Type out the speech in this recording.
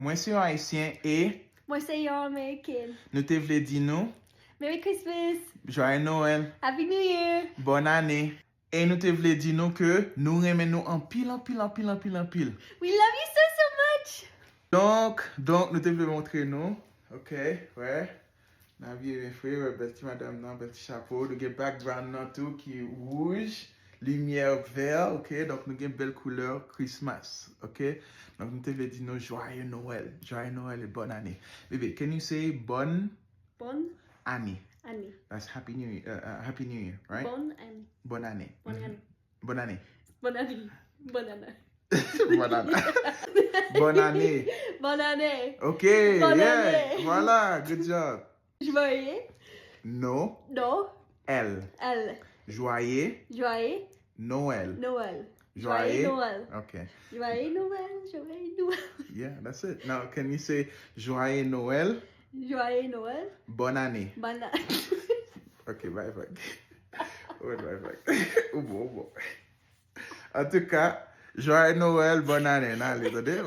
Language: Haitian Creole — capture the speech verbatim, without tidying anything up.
Mwen se yon Ayisyen e Mwen se yon American. Nou te vle di nou Merry Christmas! Joyeux Noël, Happy New Year! Bòn Ane. E nou te vle di nou ke nou renmen nou anpil, anpil, anpil, anpil, anpil. We love you so, so much! Donk, donk, nou te vle montre nou. Ok, wè. N abiye byen fre, wè, bèl ti madanm nan, bèl ti chapo. Nou gen background nan tou ki wouj, limyè vè, ok? Donk, nou gen bèl koulè Christmas, ok? Donk, nou te vle di nou Joyeux Noël. Joyeux Noël e bòn ane. Bebe, can you say bòn Bòn ane? Ane. That's Happy New Year, uh, uh, Happy New Year, right? Bòn Ane. Bòn ane. Bòn Ane. Bòn ane. Bòn Ane. Bòn Ane. Bòn ane. Bòn ane. Bòn Ane. Ok, Bòn yeah, ane. Voilà, good job. Joyeux No, No L. L. Joyeux Joyeux Noël. Noël. Joyeux. Noël. Ok. Joyeux Noël. Joyeux Noël. Yeah, that's it. Now, can you say Joyeux Noël? Joyeux Noël. Bòn ane. Bòn Ane. Ok, bye bye. Ou bye bye. Ou bon, ou bon. An tou ka, Joyeux Noël, bòn ane. N ale, tande?